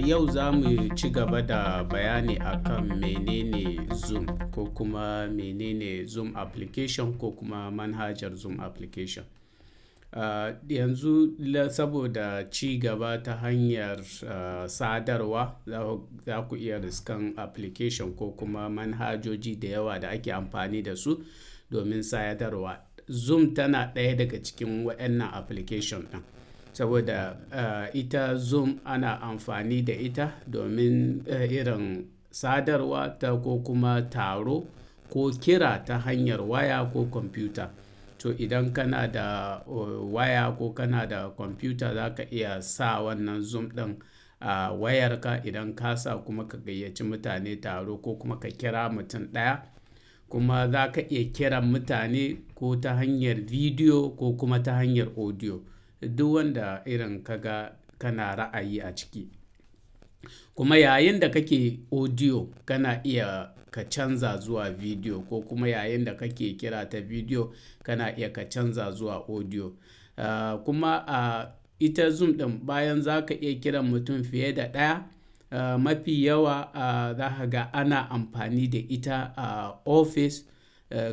Yau za mu ci gaba da bayani akan menene Zoom ko kuma menene Zoom application ko kuma manhajar Zoom application. Yanzu saboda ci gaba ta hanyar sadarwa, za ku iya riskan application ko kuma manhajoji da yawa da ake amfani da su domin sadarwa. Zoom tana ɗaya daga cikin waɗannan application ɗin. Saboda ita Zoom ana amfani da ita domin irin sadarwa ta ko kuma taro ko kira ta hanyar waya ko kwamfuta. To idan kana da waya ko kana da kwamfuta, za ka iya sa wannan Zoom ɗin a wayarka. Idan ka sa, kuma ka gayyaci mutane taro ko kuma ka kira mutum ɗaya. Kuma za ka iya kiran mutane ko ta hanyar bidiyo ko kuma ta hanyar audio. Duk wanda irin ka ga kana ra'ayi a ciki. Kuma yayin da kake audio, kana iya ka canza zuwa bidiyo, ko kuma yayin da kake kira ta bidiyo, kana iya ka canza zuwa audio. Kuma a ita Zoom ɗin, bayan za ka iya kiran mutum fiye da ɗaya, mafi yawa za ka ga ana amfani da ita a ofis,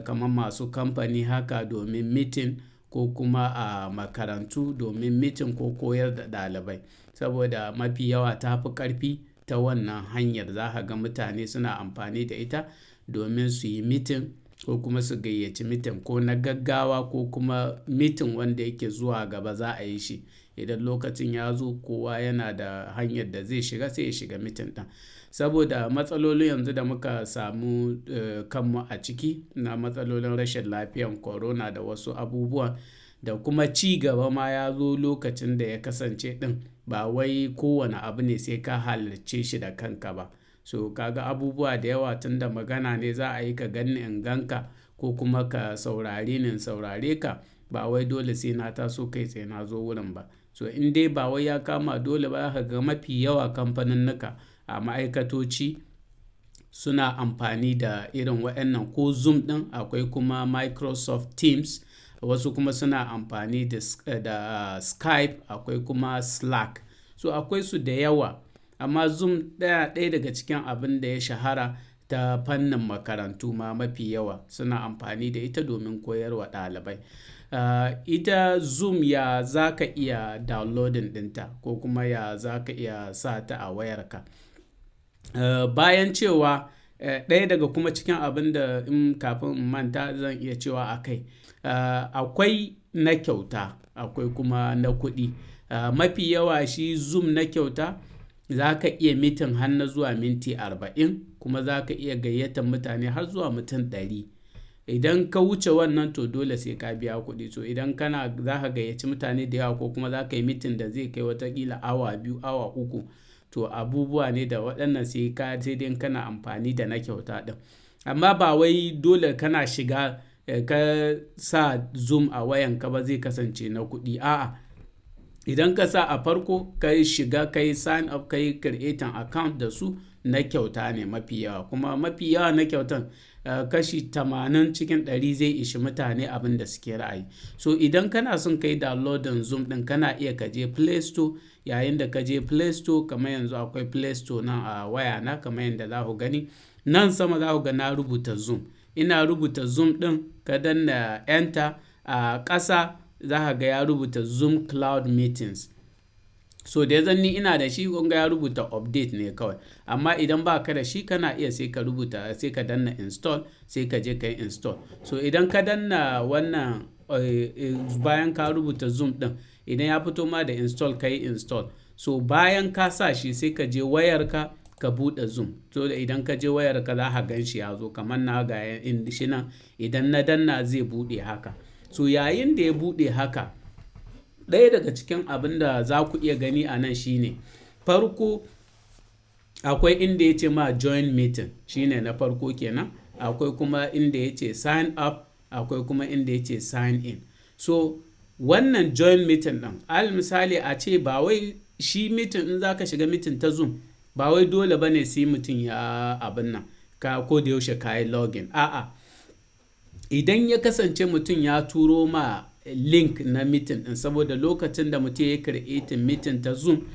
kamar masu kamfani haka domin meeting, ko kuma a makarantu domin meeting ko koyar da ɗalibai. Saboda mafi yawa ta fi ƙarfi ta wannan hanyar, za ka ga mutane suna amfani da ita domin su yi meeting ko kuma su gayyaci meeting, ko na gaggawa ko kuma meeting wanda yake zuwa gaba za a yi shi. Idan lokacin ya zo, kowa yana da hanyar da zai shiga, sai ya shiga meeting ɗin. Saboda matsalolin yanzu da muka samu kanmu a ciki na matsalolin rashin lafiyan corona da wasu abubuwa, da kuma ci gaba ma ya zo lokacin da ya kasance ɗin ba wai kowane abu ne sai ka halarce shi da kanka ba. So ka ga abubuwa da yawa, tunda magana ne za a yi, ka ganni in gan ka ko kuma ka saurare ni in saurare ka, ba wai dole sai na taso kai tsaye na zo wurin ba. So in dai ba wai ya kama dole ba, za ka ga mafi yawa kamfaninnika a ma'aikatoci suna amfani da irin waɗannan, ko Zoom ɗin, akwai kuma Microsoft Teams, wasu kuma suna amfani da Skype, akwai kuma Slack. So akwai su da yawa. Amma Zoom ɗaya daga cikin abin da ya shahara ta fannin makarantu ma, mafi yawa suna amfani da ita domin koyarwa ɗalibai. Ita Zoom, ya za ka iya downloading ɗinta ko kuma ya za ka iya sa ta a wayarka? Bayan cewa ɗaya daga kuma cikin abin da in kafin in manta zan iya cewa a kai, akwai na kyauta, akwai kuma na kuɗi. Mafi yawa shi Zoom na kyauta za ka iya meeting har na zuwa minti 40, kuma za ka iya gayyatar mutane har zuwa mutum 100. Idan ka wuce wannan, to dole sai ka biya kuɗi. So idan kana za ka gayyaci mutane da yawa ko kuma za ka yi meeting da zai kai watakila awa 2, awa 3, to abubuwa ne da waɗannan sai dai kana amfani da na kyauta ɗin. Amma ba wai dole kana shiga ka sa Zoom a wayanka ba zai kasance na kuɗi. A'a. Idan ka sa a farko, ka shiga, ka yi sign up, ka yi creating account da su, na kyauta ne mafi yawa. Kuma mafi yawa na kyautan, kashi 80 cikin 100 zai ishi mutane abin da suke ra'ayi. So idan kana son ka yi downloading Zoom ɗin, kana iya ka je Play Store. Yayin da ka je Play Store, kamar yanzu akwai Play Store nan a wayana, kamar yadda za ku gani. Nan sama za ku ga na rubuta Zoom. Ina rubuta Zoom ɗin, ka danna enter, a ƙasa za ka ga ya rubuta Zoom Cloud Meetings. So da ya zan ni ina da shi, kun ga ya rubuta update ne kawai. Amma idan ba ka da shi, kana iya sai ka rubuta, sai ka danna install, sai ka je ka yi install. So idan ka danna wannan, bayan ka rubuta Zoom ɗin, idan ya fito ma da install, ka yi install. So bayan ka sa shi, sai ka je wayarka ka buɗe Zoom. So da idan ka je wayarka, za ka gan shi ya zo kamar na ga shi nan. Idan na danna, zai buɗe haka. So yayin da ya buɗe haka, ɗaya daga cikin abin da za ku iya gani a nan shine farko, akwai inda ya ce ma join meeting, shine na farko kenan. Akwai kuma inda ya ce sign up, akwai kuma inda ya ce sign in. So wannan join meeting ɗin, al misali a ce ba wai shi meeting, in za ka shiga meeting ta Zoom, ba wai dole ba ne sai mutum ya abin nan ka ko da yaushe ka yi login. A'a. Idan ya kasance mutum ya turo ma link na meeting ɗin, saboda lokacin da mutum ya creating meeting ta Zoom,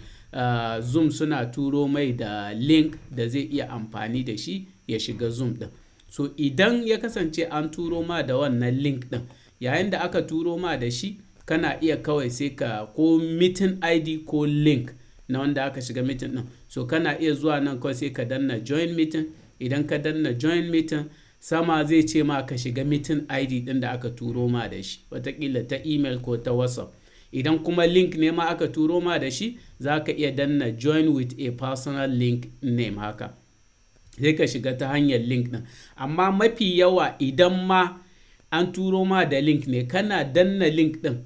Zoom suna turo mai da link da zai iya amfani da shi ya shiga Zoom ɗin. So idan ya kasance an turo ma da wannan link ɗin, yayin da aka turo ma da shi, kana iya kawai sai ka ko meeting ID ko link na wanda aka shiga meeting ɗin. So kana iya zuwa nan kawai sai ka danna join meeting. Idan ka danna join meeting, sama zai ce ma ka shiga meeting ID ɗin da aka turo ma da shi, watakila ta email ko ta WhatsApp. Idan kuma link ne ma aka turo ma da shi, za ka iya danna join with a personal link name haka. Sai ka shiga ta hanyar link ɗin. Amma mafi yawa idan ma an turo ma da link ne, kana danna link ɗin,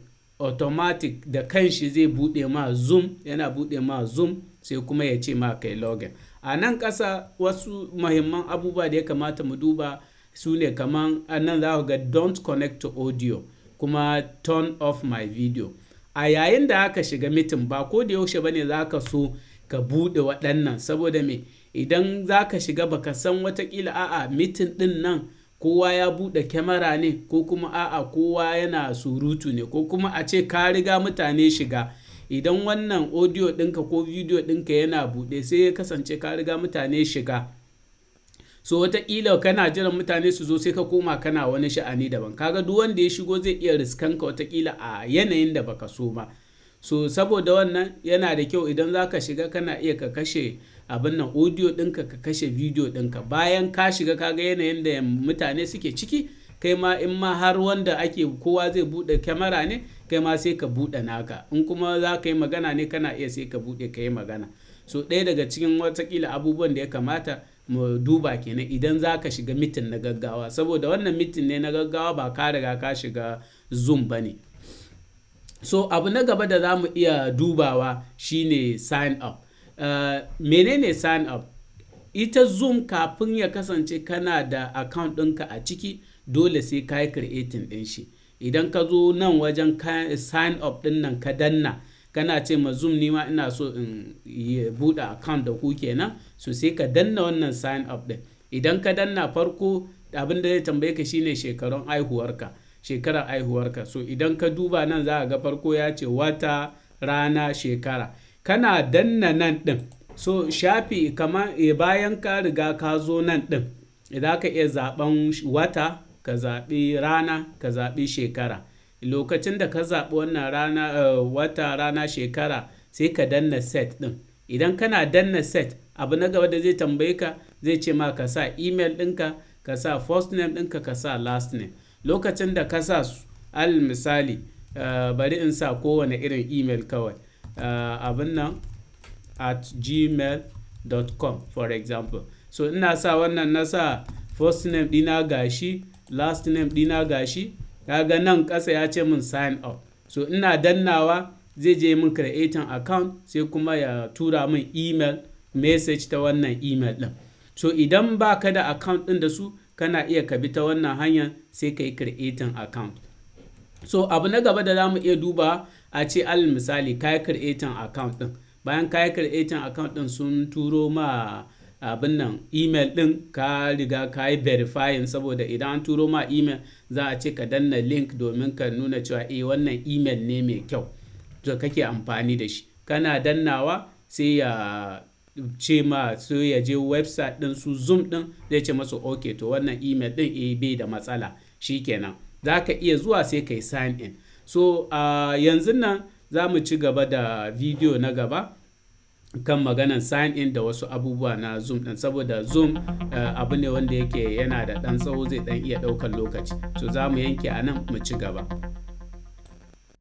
automatic da kanshi zai buɗe ma Zoom, yana buɗe ma Zoom sai kuma ya ce ma kai login. A nan ƙasa wasu muhimman abubuwa da ya kamata mu duba su ne kaman a nan za ku ga "Don't connect to audio" kuma "Turn off my video". A yayin da aka shiga meeting, ba ko da yaushe bane za ka so ka buɗe waɗannan, saboda me? Idan za ka shiga, baka san watakila a'a, meeting ɗin nan kowa ya buɗe kyamara ne, ko kuma a'a, kowa yana surutu ne, ko kuma a ce ka riga mutane shiga. Idan wannan audio ɗinka ko video ɗinka yana buɗe, sai ya kasance ka riga mutane shiga. So wataƙila kana jiran mutane su zo, sai ka koma kana wani sha'ani daban. Kaga duk wanda ya shigo zai iya riskanka watakila a yanayin da baka so ba. So saboda wannan, yana da kyau idan za ka shiga, kana iya ka kashe abin nan, audio ɗinka, ka kashe video ɗinka. Bayan ka shiga, ka ga yanayin da mutane suke ciki, kai ma in ma har wanda ake kowa zai buɗe kyamara ne, kai ma sai ka buɗe naka. In kuma za ka yi magana ne, kana iya sai ka buɗe ka yi magana. So ɗaya daga cikin watakila abubuwan da ya kamata mu duba kenan idan za ka shiga meeting na gaggawa. Saboda wannan meeting ne na gaggawa, ba ka riga ka shiga Zoom ba ne. So abu na gaba da za mu iya dubawa shine sign up. Menene sign up? Ita Zoom, kafin ya kasance kana da account ɗinka a ciki, dole sai ka yi creating ɗin shi. Idan ka zo nan wajen sign up ɗin nan ka danna, kana ce ma Zoom, nima ina so in yi buɗe account da ku kenan. So sai ka danna wannan sign up ɗin. Idan ka danna, farko abin da zai tambaye ka shine shekarun haihuwarka, shekarar haihuwarka. So idan ka duba nan, za ka ga farko ya ce wata, rana, shekara. Kana danna nan ɗin. So shafi kamar bayan ka riga ka zo nan ɗin, za ka iya zaɓan wata, ka zaɓi rana, ka zaɓi shekara. Lokacin da ka zaɓi wannan rana, wata, rana, shekara, sai ka danna set ɗin. Idan kana danna set, abu na gaba da zai tambaye ka, zai ce ma ka sa email ɗinka, ka sa first name ɗinka, ka sa last name. Lokacin da ka sa su, alal misali, bari in sa kowane irin email kawai. Abun nan @gmail.com, for example. So ina sa wannan, na sa first name ɗina gashi, last name ɗina gashi. Kaga nan ƙasa ya ce mun sign up. So ina dannawa, zai je mun creating account, sai kuma ya tura min email message ta wannan email ɗin. So idan ba ka da account ɗin da su, kana iya ka bi ta wannan hanyar sai ka yi creating account. So abu na gaba da za mu iya duba, a ce alal misali ka yi creating account ɗin. Bayan ka yi creating account ɗin, sun turo ma abin nan, email ɗin, ka riga ka yi verifying, saboda idan an turo ma email, za a ce ka danna link domin ka nuna cewa eh, wannan email ne mai kyau da kake amfani da shi. Kana dannawa, sai ya ce ma sai ya je website ɗin su Zoom ɗin, zai ce masu okay, to wannan email ɗin eh, bai da matsala. Shi kenan. Za ka iya zuwa sai ka yi sign in. So yanzun nan za mu ci gaba da video na gaba kan maganan sign in da wasu abubuwa na Zoom ɗin, saboda Zoom abu ne wanda yake yana da ɗan tsawo, zai ɗan iya ɗaukan lokaci. So za mu yanke a nan, mu ci gaba.